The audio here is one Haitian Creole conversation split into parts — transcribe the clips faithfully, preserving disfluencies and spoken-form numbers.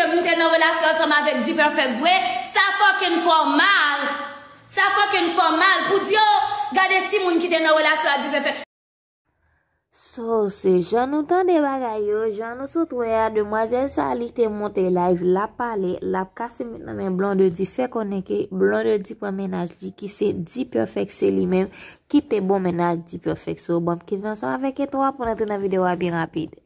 M te nan relasyon ansanm avèk D-Perfect vre, sa fucking fè w mal. Sa fucking fè w mal pou di yo, gade timoun ki te nan relasyon ak D-Perfect. So, se jan nou tande bagay yo, jan nou sot wè a, demwazèl sa li te monte live, l ap pale, l ap kase met nan men Blondedy, fè konnen ke Blondedy pran mennaj li ki se D-Perfect, se li menm ki te bon mennaj D-Perfect. So, ban m kite ansanm avèk entwo a pou n antre nan videyo a byen rapid.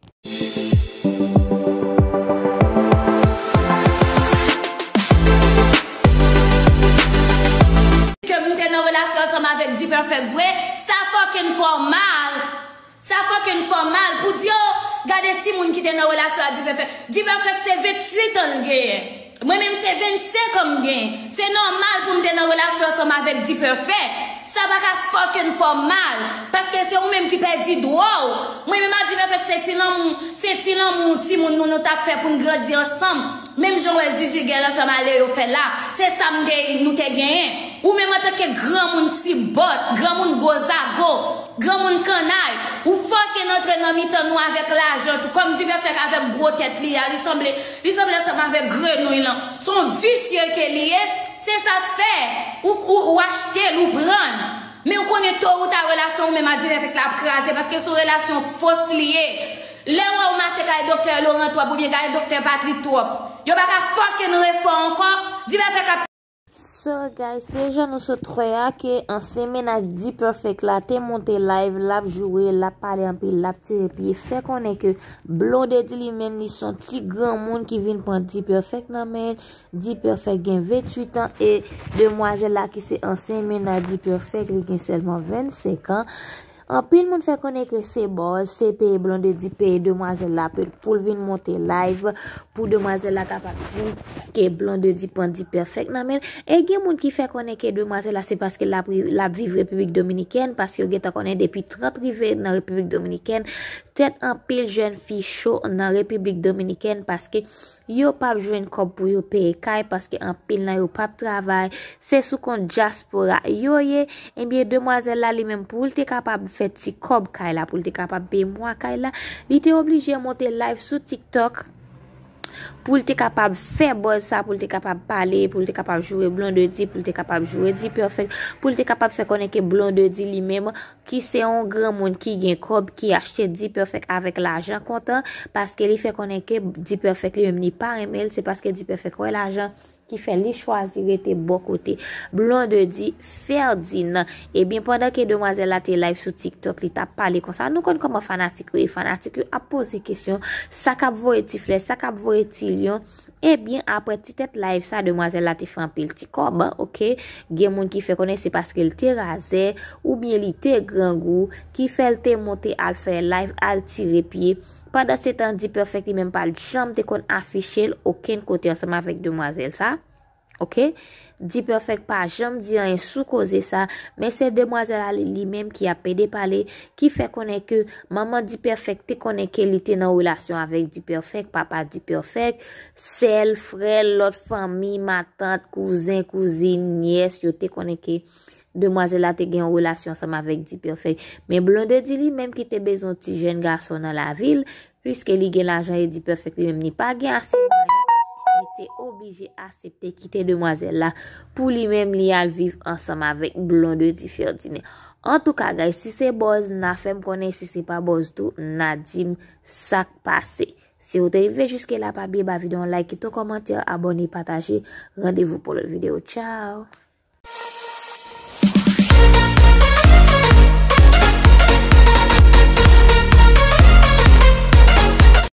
Ke m te nan relasyon ansanm avèk D-Perfect vre, sa fucking fè w mal. Sa fucking fè w mal pou di yo, gade timoun ki te nan relasyon ak D-Perfect. D-Perfect se venntuit an l genyen. Mwen menm se vennsenk an m genyen. Se nòmal pou m te nan relasyon ansanm avèk D-Perfect. Sa pa ka fucking fè w mal. Paske se ou menm ki pèdi dwa w. Mwen menm ak D-Perfect se ti lanmou, se ti lanmou timoun nou nou t ap fè pou n grandi ansanm. Menm jan w wè Zuzu Girl ansanm a Leo fè la, se sa m te, nou te genyen. Ou menm antanke granmoun ti bòt, granmoun gwo zago, granmoun kannay, ou fucking antre nan mitan nou avèk lajan tou, kòm D-Perfect avèk gwo tèt li a, li sanble, li sanble ansanm avèk grenouy lan. Se yon visye ke li ye, se sa k fè ou, ou, ou achte l, ou pran l. Men ou konnen to ou ta relasyon ou menm ak D-Perfect la ap kraze, paske se yon relasyon fos li ye. Lè w wè w mache kay doktè Laurent twòp oubyen kay doktè Patrick twòp, yo pa ka fucking refè w ankò. D-Perfect ap So guys, se jan nou sot wè a ke ansyen mennaj D-Perfect la te monte live, l ap joure, l ap pale anpil, l ap tire pye, fè konnen ke Blondedy li menm li se yon ti granmoun ki vin pran D-Perfect nan men l. D-Perfect gen venntuit an e demwazèl la ki se ansyen mennaj D-Perfect, li gen sèlman vennsenk an. Anpil moun fè konnen ke se bòz, se peye Blondedy peye demwazèl la pou, pou l vin monte live, pou demwazèl la kapab di ke Blondedy pran D-Perfect nan men l. E gen moun ki fè konnen ke demwazèl la se paske l ap, l ap viv Repiblik Dominikèn, paske yo gentan konnen depi trant rive nan Repiblik Dominikèn, tèt anpil jèn fi cho nan Repiblik Dominikèn, paske yo p ap jwenn kòb pou yo peye kay, paske anpil nan yo p ap travay, se sou kont dyaspora yo ye. Ebyen, demwazèl la li menm, pou l te kapab fè ti kòb kay la, pou l te kapab peye mwa kay la, li te oblije monte live sou TikTok pou l te kapab fè buzz sa, pou l te kapab pale, pou l te kapab joure Blondedy, pou l te kapab joure D-Perfect, pou l te kapab fè konnen ke Blondedy li menm ki se yon granmoun ki gen kòb, ki achte D-Perfect avèk lajan kontan, paske li fè konnen ke D-Perfect li menm li pa renmen l, se paske D-Perfect wè lajan ki fè li chwazi rete bò kote Blondedy Ferdinand. Ebyen, pandan ke demwazèl la te live sou TikTok, li t ap pale konsa. Nou konn kòman fanatik yo ye, fanatik yo ap poze kesyon, sa k ap voye ti flè, sa k ap voye ti lyon. Ebyen, apre ti tèt live sa, demwazèl la te fè anpil ti kòb, oke? Gen moun ki fè konnen se paske l te razè, oubyen li te grangou, ki fè l te monte al fè live, al tire pye. Pandansetan, D-Perfect li menm pa t janm te konn afiche l okenn kote ansanm avèk demwazèl sa. Oke? D-Perfect pa janm di anyen sou koze sa, men se demwazèl la li, li menm ki ap pede pale, ki fè konnen ke manman D-Perfect te konnen ke li te nan relasyon avèk D-Perfect, papa D-Perfect, sè l, frè l, lòt fanmi, matant, kouzen, kouzin, nyès, yo te konnen ke demwazèl la te gen yon relasyon ansanm avèk D-Perfect. Men Blondedy li menm ki te bezwen yon ti jèn gason nan lavi l, piske li gen lajan e D-Perfect li menm li pa gen ase mwayen, li te oblije aksepte kite demwazèl la pou li menm li al viv ansanm avèk Blondedy Ferdinand. Antouka, guys, si se buzz, n a fè m konnen, si se pa buzz tou, n a di m sa k pase. Si w te rive jiske la, pa bliye ba videyo a yon like, kite yon kòmantè, abòne, pataje. Randevou pou lòt videyo. Tchao!